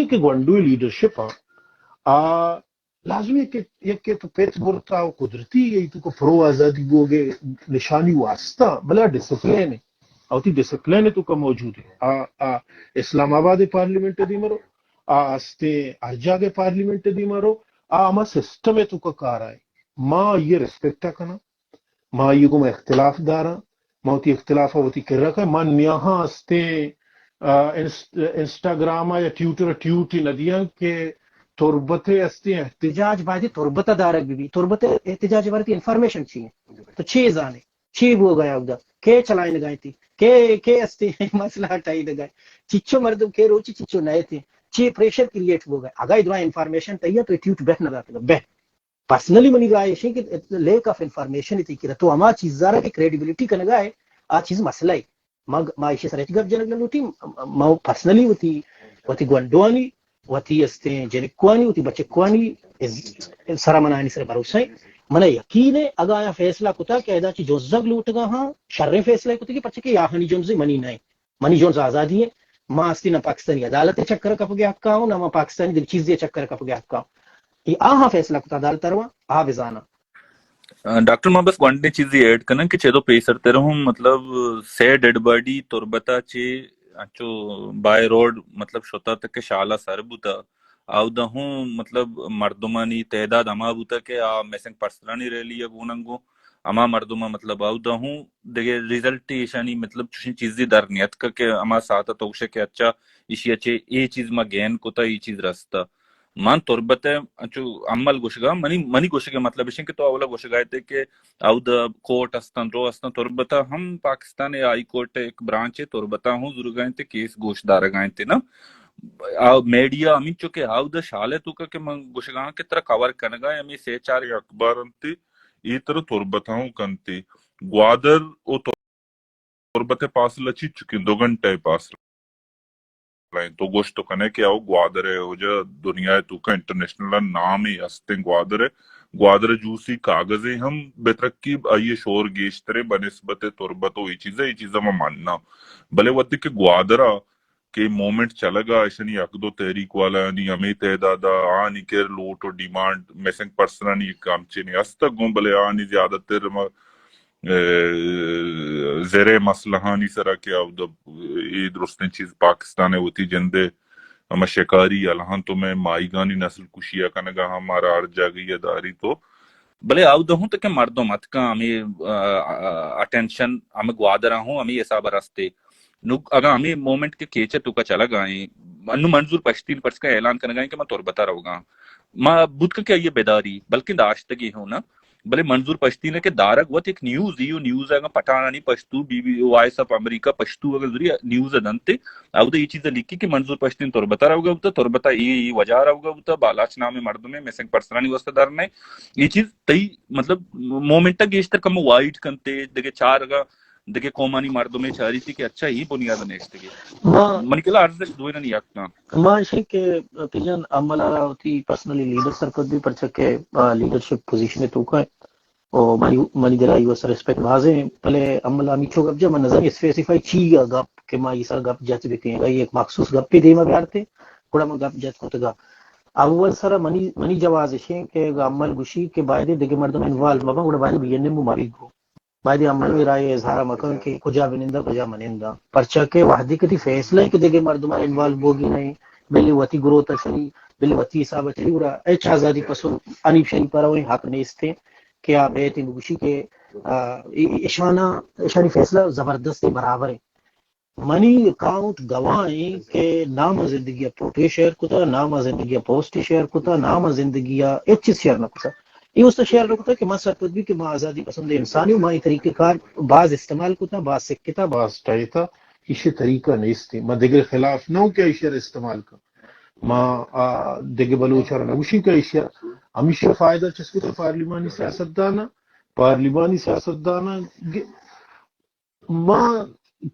کہ گونڈوی لیڈرشپ آ، آ لازمی کہ یک کہ تو پت برتا و قدرتی یہی تو کو پرو آزادی بوگے نشانی واسطہ، بلے ڈسپلین ہے، اوتی ڈسپلین تو کا موجود ہے۔ آ، آ اسلام آباد پارلیمنٹ دی مرو، آ استے ہر جاگہ پارلیمنٹ دی مرو، آ ہما سسٹم تو کا کار آئے۔ ما یہ ریسپیکٹ کنا، ما آئی گوما اختلاف داراں، ما وتی اختلاف ء وتی کرا کن، ما نیاہاں استیں، آ، انس-، انسٹاگرام ء یا ٹویٹر ء ٹویٹ نہ دیاں کہ تربت ء استیں احتجاج باید تربت ء دارگ بہ بی۔ تربت ء احتجاج ء بارت انفارمیشن چی انت؟ تو چے زانے؟ چے بوگ ء اودا؟ کے چلائینگ ء انت؟ کے، کے استیں مسئلہ ٹائینگ ء؟ چچو مردم کے روچی چچو نئیت؟ چے پریشر کریئیٹ بوگ ء؟ اگاں اے درا انفارمیشن تئی ء تو اے ٹویٹ بہ نہ داتگ بہ۔ پرسنلی منی رائے ایش کہ لیک آف انفارمیشن تئی کرا تو ہما چیز زارا کہ کریڈیبلٹی کنگا ہے، آ چیز مسئلہ ہے۔ ما، ما ایشی سر ہچ گپ جنگ نہ لوٹی۔ ما پرسنلی وتی، وتی گونڈوانی، وتی استیں جنکوانی، وتی بچکوانی سرا من آنی سر بھروسہ ہے۔ من یقین ہے اگا آیا فیصلہ کتا کہ ادا چی جوزگ لوٹگا ہاں، شریں فیصلہ کتا کہ پرچہ کہ آہانی جنز منی نہیں۔ منی جنز آزادی ہے۔ ما استی نہ پاکستانی عدالت چکر کپگے حق آؤں، نہ ما پاکستانی دل چیزی چکر کپگے حق آؤں۔ یہ آہاں فیصلہ کتا عدالت رواں، آ بزانا۔ ڈاکٹر، ما بس گونڈیں چیزی ایڈ کناں کہ چہ دو پیسر تر ہم، مطلب، سے ڈیڈ باڈی تربتا چے انچو بائی روڈ، مطلب، شتا تک کہ شالا سر بوتا۔ اودا ہوں، مطلب، مردمانی تعداد ہما بوتا کہ آ مسنگ پرسنانی ریلی ء گوننگو ہما مردم، مطلب، اودا ہوں دگہ ریزلٹ ایشانی، مطلب، چوشیں چیزی در نیتک کہ ہما ساعت تو گوشے کہ اچھا، ایشی اچھے اے چیز ما گین کتا، اے چیز رستا۔ من تربت ء انچو عمل گوشگا، منی، منی گوشگ ء مطلب اش کہ تو اولا گوشگا ات کہ اود کورٹ استن، رو استن، تربت ء ہم پاکستان ء ہائی کورٹ ء ایک برانچ ء تربت ء ہوں زورگا انت، کیس گوش دارگا انت نا۔ آ میڈیا ہمینچو کہ اود شال ء توکا کہ من گوشگا کہ ترا کور کنگا ہمیں سے چار اخبار انت، اے ترا تربت ء ہوں کنت۔ گوادر و تربت ء پاسلہ چیچکیں دو گھنٹہ ء پاسلہ انت۔ تو گوشت تو کنے کہ او گوادر ء وجہ دنیا ء توکا انٹرنیشنل نام ء استیں گوادر ء۔ گوادر ء جوسی کاغذ ء ہم بہ ترکی، آئی ء شور گیشتریں بہ نسبت تربت و اے چیزاں، اے چیزاں ما مننا۔ بلے وقتی کہ گوادر ء کہ مومنٹ چلگا، اشانی یک دو تحریک والایانی ہمے تعداد ء آنی کر لوٹ و ڈیمانڈ مسنگ پرسنانی کمچے نے استگ گوں، بلے آنی زیادہ تر ما، اے، زرے مسئلہانی سرا کہ اود اے درستیں چیز پاکستان ء وتی جندے ہما شکاری الہان تو میں مائیگانی نسل کشی ء کنگا ہم مارا ہر جاگہی ء داری تو بلے اودا ہوں تکہ مردم اتکاں ہمے، آ، آ، اٹینشن ہمے گوادر ء ہوں ہمے حساب ء رستے۔ نو اگاں ہمے مومنٹ کہ کیچ ء توکا چلگ ء ایں، انو منظور پشتین پرچکا اعلان کنگ ء ایں کہ من تربت ء روگ ء آں۔ ما بوت کن کہ آئی ء بداری، بلکیں داشتگی ہوں نا۔ بلے منظور پشتین ء کہ دارگ وت ایک نیوز ای، و نیوز ء اگاں پٹھانانی Pashto, B B, voice of America Pashto اگاں ذریعہ نیوز ء دنتے، اودا اے چیز ء لکھی کہ منظور پشتین تربت ء روگ ء بوتا، تربت ء اے، اے وجہ ء روگ ء بوتا، بالاچ نام ء مردمے مسنگ پرسنانی واسطہ در نئے۔ اے چیز تئی، مطلب، مومنٹ ء گیشتر کم وائٹ کنتے، دگہ چار اگاں دگہ قومانی مردمے چاریتی کہ اچھا اے بنیاد ء نشتگے۔ ما منی کلا ارزش دوئینانی یک نہ۔ ما اشیں کہ پی جان عمل ء وتی پرسنلی لیڈر سرپد بی، پرچہ کہ، آ، لیڈرشپ پوزیشن ء توکا و منی، منی دل ء ایوک ء ریسپیکٹ بازیں، بلے عمل ہمیچو گپ جا، من نزانی اسپیسیفائی چی ء گپ کہ ما ای سر گپ جت بکنیں، اگاں یک مخصوص گپے دیما بیارتے، گڑا من گپ جت کتگا۔ اول سر منی، منی جواز اشیں کہ اگاں عمل گوشی کہ باید دگہ مردم انوالو مبن، گڑا باید بی این ایم مبی گو۔ باید عمل رائے اظہار مکن کہ کجا بنندہ، کجا منندہ۔ پرچہ کہ وحدی کتی فیصلہ ہے کہ دگہ مردم انوالو بوگی نہیں، بلے وتی گروتھ ء چلی، بلے وتی حساب ء چلی، گڑا ہچ آزادی پسند حنیف شریف ء رویں حق نیست کہ آ بیت بگوشی کہ، آ، ای-، ای-، اشانا، اشانی فیصلہ زبردست برابر ہے۔ منی اکاؤنٹ گواہ ہیں کہ نام زندگی ء فوٹو شیئر کتا، نام زندگی ء پوسٹ شیئر کتا، نام زندگی ء ہچ چیز شیئر نہ کتا۔ یہ واسطہ شیئر نہ کتا کہ ما سرپد بھی کہ ما آزادی پسند انسانی، ما یہ طریقہ کار باز استعمال کتا، باز سکتا، باز ٹائتا، ایشی طریقہ نیست۔ ما دگہ خلاف نہ ہوں کہ ایشی استعمال کن۔ ما، آ، دگہ بلوچ ء را نگوشیں کہ ایشی ء ہمیشی ء فائدہ چست کتگ پارلیمانی سیاستدان ء، پارلیمانی سیاستدان ء گ-، ما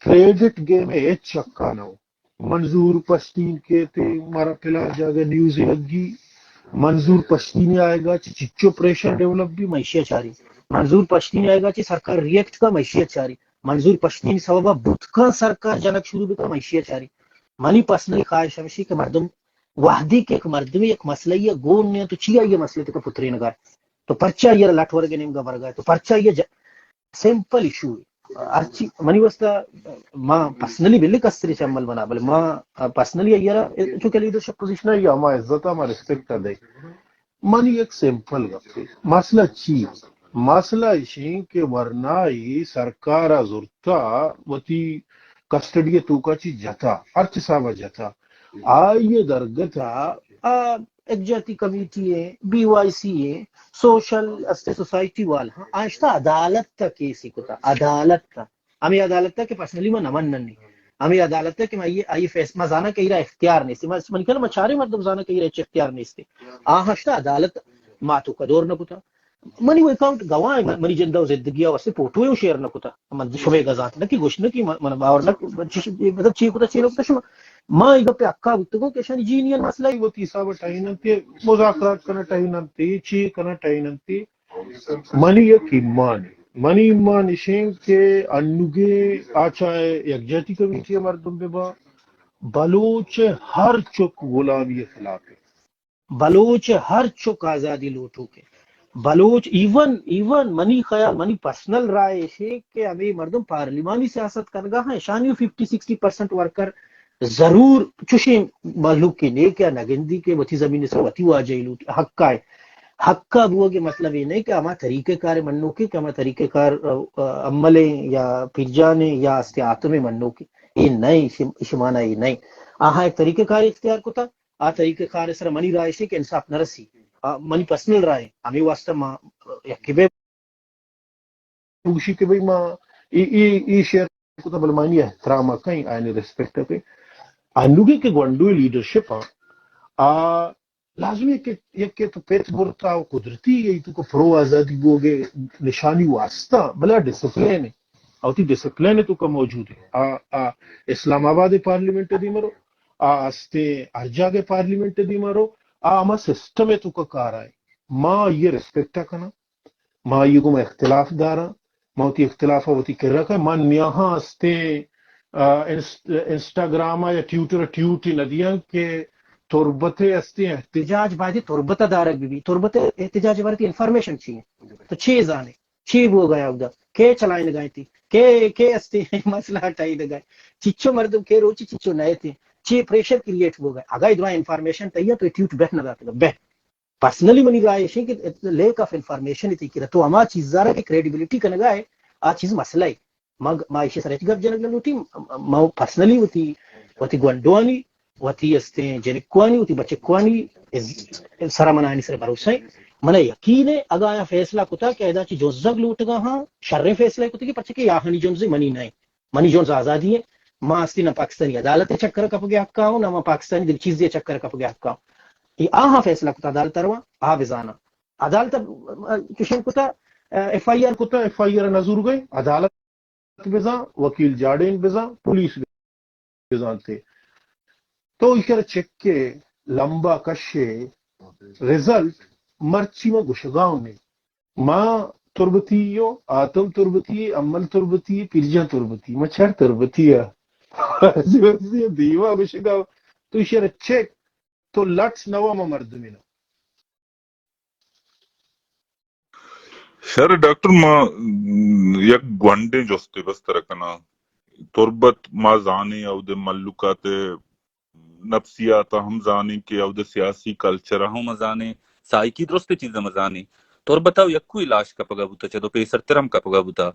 کریڈٹ گیم ء ہچ حق ء نہ اوں۔ منظور پشتین کیت، مارا پلان جاگہ نیوز لگی، منظور پشتین آئیگا چہ چچو پریشر ڈیولپ بی، ما ایشی ء چاری۔ منظور پشتین آئیگا چہ سرکار ریئیکٹ کا، ما ایشی ء چاری۔ منظور پشتین سبب ء بوت کن سرکار جنگ شروع بکن، ما ایشی ء چاری۔ منی پرسنلی خواہش ہمشی کہ مردم وہدے کہ یک مردمے یک مسئلہ ءَ گون نہ اِنت، تو چیا آئی ءِ مسئلہ ءَ تکا پترینگ ءَ ئے؟ تو پرچا آئی ءَ را لٹ ورگ ءَ نیمگ ءَ برگ ءَ ئے؟ تو پرچا آئی ءَ ج-، سمپل ایشو اِنت۔ ہرچی منی واسطہ، ما پرسنلی بلے کستری چہ عمل بنا، بلے ما پرسنلی آئی ءَ را چونکہ لیڈرشپ پوزیشن ءَ یا ما عزت ءَ ما ریسپیکٹ ءَ دے۔ منی یک سمپل گپے، مسئلہ چی؟ مسئلہ ایشیں کہ ورنائی سرکار ءَ زرتا، وتی کسٹڈی ءِ توکا چی جتا، ہرچ حساب ءَ جتا، آئی ءَ درگت ءَ آ یکجہتی کمیٹی ایں، بی وائی سی ایں، سوشل استے سوسائٹی والا، ہاں، آ اشتا عدالت ءَ کیسے کتا، عدالت ءَ۔ ہمے عدالت ءَ کہ پرسنلی ما نہ مننی۔ ہمے عدالت ءَ کہ ما آئی، آئی فیصلہ، ما زاناں کہ ایرا اختیار نیست۔ ما، من کہنا ما چاریں مردم زاناں کہ ایرا ہچ اختیار نیست۔ آ ہشتا عدالت ما توکا دور نہ کتا۔ منی وہ اکاؤنٹ گواہ ایں، من-، منی جند ءُ زندگی ءَ واسطے فوٹو ایں شیئر نہ کتا۔ من شمے گزانت نہ کہ گوشت نہ کہ من، من باور نہ، چی، مطلب چی کتا چی نہ کتا شما۔ ما اے گپ ءِ حقا بوتگوں کہ اشانی جینیئن مسئلہ ایں۔ وتی حساب ءَ ٹہیننت، مذاکرات کنا ٹہیننت، چی کنا ٹہیننت۔ منی یک ایمان، منی ایمان اشیں کہ انوگیں آ چاہے یکجہتی کمیٹی ءِ مردم بہ باں، بلوچ ءِ ہر چک غلامی ءِ خلاف ایں۔ بلوچ ءِ ہر چک آزادی لوٹوک ایں۔ بلوچ ایون، ایون منی خیال، منی پرسنل رائے اشیں کہ ہمے مردم پارلیمانی سیاست کنگا ہاں، اشانی ففٹی سکسٹی پرسنٹ ورکر ضرور چوشیں مہلوکے نے کہ آ نگندی کہ وتی زمین ءِ سر وتی واجہی لوٹ، حق ءَ، حق ءَ بوگ ءِ مطلب اے نہ کہ ہما طریقہ کار منوکے کہ ہما طریقہ کار، آ، آ، عمل ایں یا پیرجان ایں یا استے آتم ایں منوکے۔ اے نہ ایں، اش-، اشی مانا اے نہ ایں۔ آہاں یک طریقہ کار اختیار کتا، آ طریقہ کار ءِ سر منی رائے اشیں کہ انصاف نہ رسی۔ آ، منی پرسنل رائے، ہمے واسطہ ما یکے بہ بگوشی کہ بھئی ما اے، اے، اے شیئر کتا، بلے ما آیانی احترام ءَ کئیں، آیانی ریسپیکٹ ءَ کئیں۔ انوگیں کہ گونڈوئیں لیڈرشپ آں، آ لازمی کہ یکے تو پت برتا ءُ قدرتی اے تو کہ پرو آزادی بوگ ءِ نشانی واسطہ، بلے ڈسپلین ایں، آ وتی ڈسپلین ءِ توکا موجود ایں۔ آ، آ اسلام آباد ءِ پارلیمنٹ ءَ دیما رو، آ استے ہر جاگہ پارلیمنٹ ءَ دیما رو، آ ہما سسٹم ءِ توکا کار ءَ ایں۔ ما آئی ءِ ریسپیکٹ ءَ کناں۔ ما آئی ءِ گوما اختلاف داراں، ما وتی اختلاف ءَ وتی کرا کن، ما نیاہاں استیں، آ، انس-، انسٹاگرام ءَ یا ٹویٹر ءَ ٹویٹ نہ دیاں کہ تربت ءِ استیں احتجاج باید تربت ءَ دارگ بہ بی۔ تربت ءِ احتجاج ءِ بارہ ءَ انفارمیشن چی ایں؟ تو چے زانے؟ چے بوگ ءَ اودا؟ کے چلائینگ ءَ انت؟ کے، کے استیں مسئلہ ٹائینگ ءَ؟ چچو مردم کے روچی چچو نئیت؟ چے پریشر کریئیٹ بوگ ءَ؟ اگاں اے درائیں انفارمیشن تئی ءَ تو اے ٹویٹ بہ نہ داتگ بہ۔ پرسنلی منی رائے اشیں کہ لیک آف انفارمیشن تئی کرا تو ہما چیز زارا کہ کریڈیبلٹی کنگا ئے، آ چیز مسئلہ ایں۔ ما، ما ایشی سر ہچ گپ جنگ نہ لوٹیں۔ ما پرسنلی وتی، وتی گونڈوانی، وتی استیں جنکوانی، وتی بچکوانی سرا من آیانی سر بھروسہ ایں۔ من یقین ایں اگاں آیاں فیصلہ کتا کہ ادا چی جنزگ لوٹگا ہاں، شریں فیصلہ کتگی، پرچہ کہ آہانی جنز منی نہ ایں۔ منی جنز آزادی ایں۔ ما استیں نہ پاکستانی عدالت ءِ چکر ءَ کپگ ءِ حق ءَ اوں، نہ ما پاکستانی دگہ چیزے ءِ چکر ءَ کپگ ءِ حق ءَ اوں۔ اے آہاں فیصلہ کتا، عدالت ءَ رواں، آ بزاناں۔ عدالت ءَ چوشیں کتا، ایف آئی آر کتا، ایف آئی آر نزور گئے، عدالت بزاں، وکیل جاڑین بزاں، پولیس بزانتے۔ تو ایشرا چک کے لمبا کشے، رزلٹ مرچی ما گشگاؤں نے۔ ما تربتی یو، آتم تربتی، امل تربتی، پیرجان تربتی، ما چار تربتی ءَ۔ دیما گشگاؤں۔ تو ایشرا چک، تو لٹس نوا ما مردمی نا۔ شر ڈاکٹر، ما یک گونڈیں جستے بس ترا کناں۔ تربت ما زانیں، اودے ملوکات نفسیات ہم زانیں کہ اودے سیاسی کلچر ہم زانیں، سائیکی درست چیز ہم زانیں۔ تربت ءَ یکوئی لاش کپگا بوتا، چہ دو پیسر تر ہم کپگا بوتا۔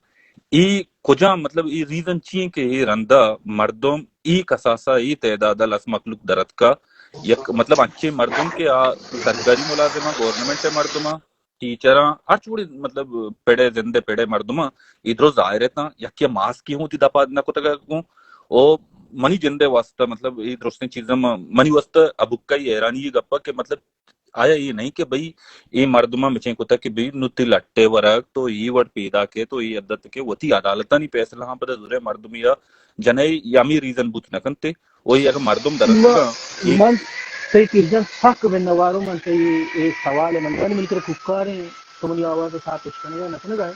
اے کجام، مطلب، اے ریزن چی ایں کہ اے رندا مردم اے کساسا، اے تعدادا لس مخلوق درتکا؟ یک، مطلب، انچیں مردم کہ آ سرکاری ملازماں، گورنمنٹ مردماں، ٹیچراں، ہرچ وڑیں، مطلب، پڑے، زندے پڑے مردماں، اے درست ظاہر اتاں، یکے ماسکے ہوں وتی دپا نہ کتگ گوں۔ او منی جندے واسطہ، مطلب، اے درستیں چیزاں ما، منی واسطہ ابکئی حیرانی اے گپا کہ، مطلب، آیا اے نہیں کہ بھئی اے مردماں مچیں کتگ کہ بھئی نوں تئی لٹے ورگ تو اے وڑ پیداک ئے، تو اے عدت کہ وتی عدالتانی فیصلہ ہاں پدا زورے مردمی یا جنئے، یا ہمے ریزن بوت نہ کنت۔ و اے اگہ مردم درستگاں، اے من تئی پیرجان سک منتواروں، من تئی اے سوال ءَ من کنی، منی کرا کوکاریں، تو منی آواز ءَ ساعت اشکنگا نہ کنگا ئے؟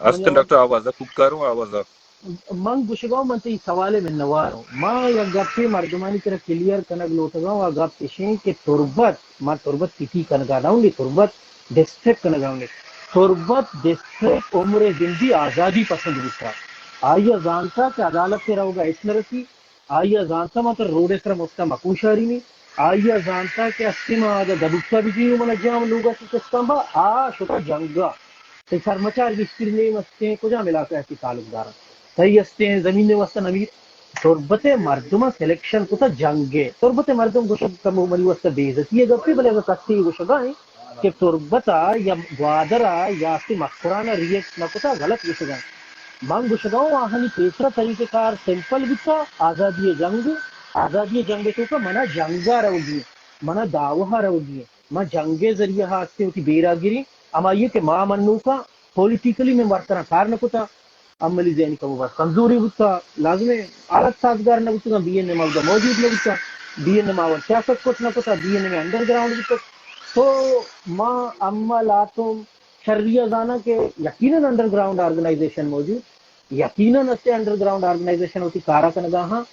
استن ڈاکٹر، آواز ءَ کوکاروں، آواز ءَ۔ من گوشگاؤں، من تئی سوال ءِ منوار اوں۔ ما یک گپے مردمانی کرا کلیئر کنگ لوٹگاؤں، آ گپ اشیں کہ تربت، ما تربت سٹی کنگا نہ اوں، تربت ڈسٹرکٹ کنگا اوں۔ تربت ڈسٹرکٹ عمر زندی آزادی پسند بیتا۔ آئی ءَ زانتا کہ عدالت ءَ روگا ہچ نہ رسی، آئی ءَ زانتا ما ترا روڈ ءِ سرا مفتا مکوشارینی، آئی ءَ زانتا کہ استیں ما اگا دبوکا بجیں و منا جام لوگا چی چستان با، آ شتا جنگا۔ تئی سرمچار گیشتر نیم استیں، کجام علاقہ ءَ ہستی تعلق دارا؟ تئی استیں زمین ءِ واسطہ نمیر۔ تربت ءِ مردماں سلیکشن کتا جنگ ءَ۔ تربت ءِ مردم گوشگ کمو منی واسطہ بے عزتی ءِ گپے، بلے اگاں کسے گوشگا ایں کہ تربت ءَ یا گوادر ءَ یا استیں مکران ءَ ریئیکٹ نہ کتا، غلط گوشگا ایں۔ من گوشگا اوں آہانی پیسرا طریقہ کار سمپل بوتا، آزادی ءِ جنگ، آزادی ءِ جنگ ءِ توکا منا جنگا روگی ایں، منا دعوا روگی ایں۔ ما جنگ ءِ ذریعہ ءَ ہستیں وتی بیرا گریں، ہمائی ءَ کہ ما منوکاں پولیٹیکلی من ورکراں کار نہ کتا، عملی ذہنی کمو بس کمزوری بوتا، لازم ہے حالت سازگار نہ بوتگاں، بی این ایم اودا موجود نہ بوتا، بی این ایم آور سیاست کت نہ کتا، B N M underground بوتا۔ تو ما عمل آتم شریعہ زاناں کہ یقیناً انڈر گراؤنڈ آرگنائزیشن موجود، یقیناً استے انڈر گراؤنڈ آرگنائزیشن وتی کارا کنگا ہاں۔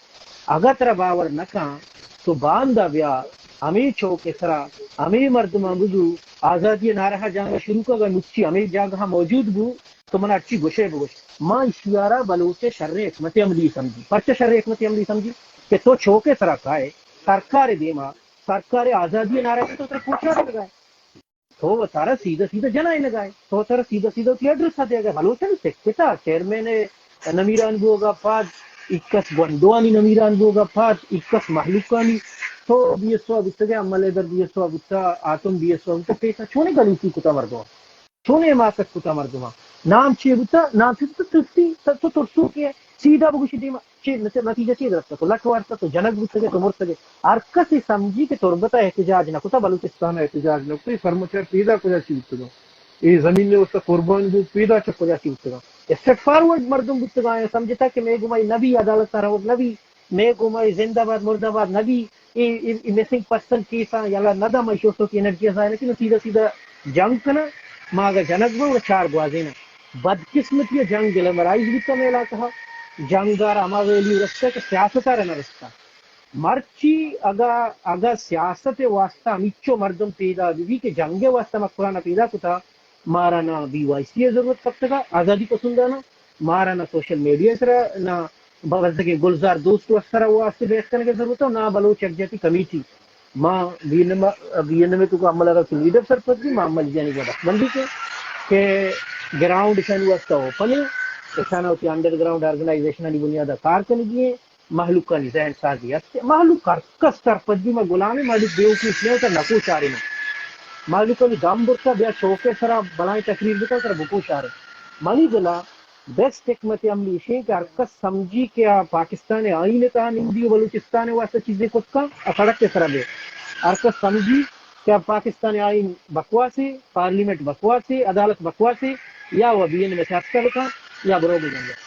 اگاں ترا باور نہ کاں تو باندا بیا، ہمے چوک ءِ سرا ہمے مردماں بزو، آزادی ءِ نعرہ جنگ شروع کگا، مچی ہمے جاگہ موجود بو، تو منا ہرچی گوشے بگوش۔ ما اشیارا بلوچ ءِ شریں حکمت عملی سمجھی۔ پرچہ شریں حکمت عملی سمجھی کہ تو چوک ءِ سرا کائے، سرکار ءِ دیما، سرکار ءِ آزادی ءِ نعرہ تو ترا پوچھا لگا ہے۔ تو وتارا سیدھا سیدھا جنائینگا ئے، تو وتارا سیدھا سیدھا وتی ایڈریس ءَ دیگا ئے۔ بلوچانی سکت ءَ چیئرمین ءِ نمیران بوگا پد، ایکس گونڈوانی نمیران بوگا پد، ایکس مہلوکانی، تو بی ایس او ءَ بوتگے، امل حیدر بی ایس او ءَ بوتا، آتم بی ایس او ءَ بوتا، پیسا چونیں گلیتی کتا مردم، چونیں حماقت کتا مردم۔ نام چی بوتا؟ نام چی بوتا؟ ترسی، تو ترسو کے؟ سیدھا بگوشی دیما۔ چے نت-، نتیجہ چے درستگ؟ تو لٹ وارتگ، تو جنگ بوتگ ئے، تو مرتگ ئے۔ ہر کس ءَ سمجھی کہ تربت ءَ احتجاج نہ کتا، بلوچستان ءَ احتجاج نہ کتا، اے سرمچار پیدا کجا چی بوتگاں؟ اے زمین ءِ واسطہ قربان بوت، پیدا چہ کجا چی بوتگاں؟ اسٹریٹ فارورڈ مردم بوتگاں، سمجھتا کہ مئے گوما اے نبی، عدالت ءَ روگ نبی، مئے گوما اے زندہ باد مردہ باد نبی، اے، اے، اے مسنگ پرسن کیساں یلا نہ داں، ما ایشی واسطہ وتی انرجی ءَ ضائع نہ کناں، سیدھا سیدھا جنگ کناں، ما اگاں جنگ بہ گڑا چار گوازیناں۔ بدقسمتی ءَ جنگ گلیمرائز بوتا مئے علاقہ ءَ۔ جنگ ءَ را ہما ویلیو رستہ کہ سیاست ءَ را نہ رستہ۔ مرچی اگاں، اگاں سیاست ءِ واسطہ ہمیچو مردم پیدا بہ بی کہ جنگ ءِ واسطہ مکران ءَ پیدا کتا، مارا نہ بی وائی سی ءِ ضرورت کپتگا، آزادی پسنداناں، مارا نہ سوشل میڈیا ءِ سرا، نہ بزگیں گلزار دوست ءِ سرا واسطہ بحث کنگ ءِ ضرورت ءَ، نہ بلوچ یکجہتی کمیٹی۔ ما B N M, B N M ءِ توکا عمل ءَ را کہ لیڈر سرپد بی، ما عمل جانی ودا بندی کہ، کہ گراؤنڈ اشانی واسطہ اوپن ہے، اشانا وتی انڈر گراؤنڈ آرگنائزیشنانی بنیاد ءَ کار کنگی ہیں۔ مہلوکانی ذہن سازی است۔ مہلوک ہر کس سرپد بی، ما غلام، مہلوک بیوقوف نہ ہوتا، نکو چارے ما۔ مہلوکانی دم برتا، بیا چوک ءِ سرا بلائیں تقریر بکن، سرا بکو چارے۔ منی دلا بیسٹ حکمت عملی اشیں کہ ہر کس سمجھی کہ آ پاکستان ءِ آئین ءِ تہا نندی و بلوچستان ءِ واسطہ چیزے کت کن، آ سڑک ءِ سرا بے۔ ہر کس سمجھی کہ آ پاکستان ءِ آئین بکواسے، پارلیمنٹ بکواسے، عدالت بکواسے، یا وہ بی این ایم ءِ چرچا بکن، یا برو بجنگے۔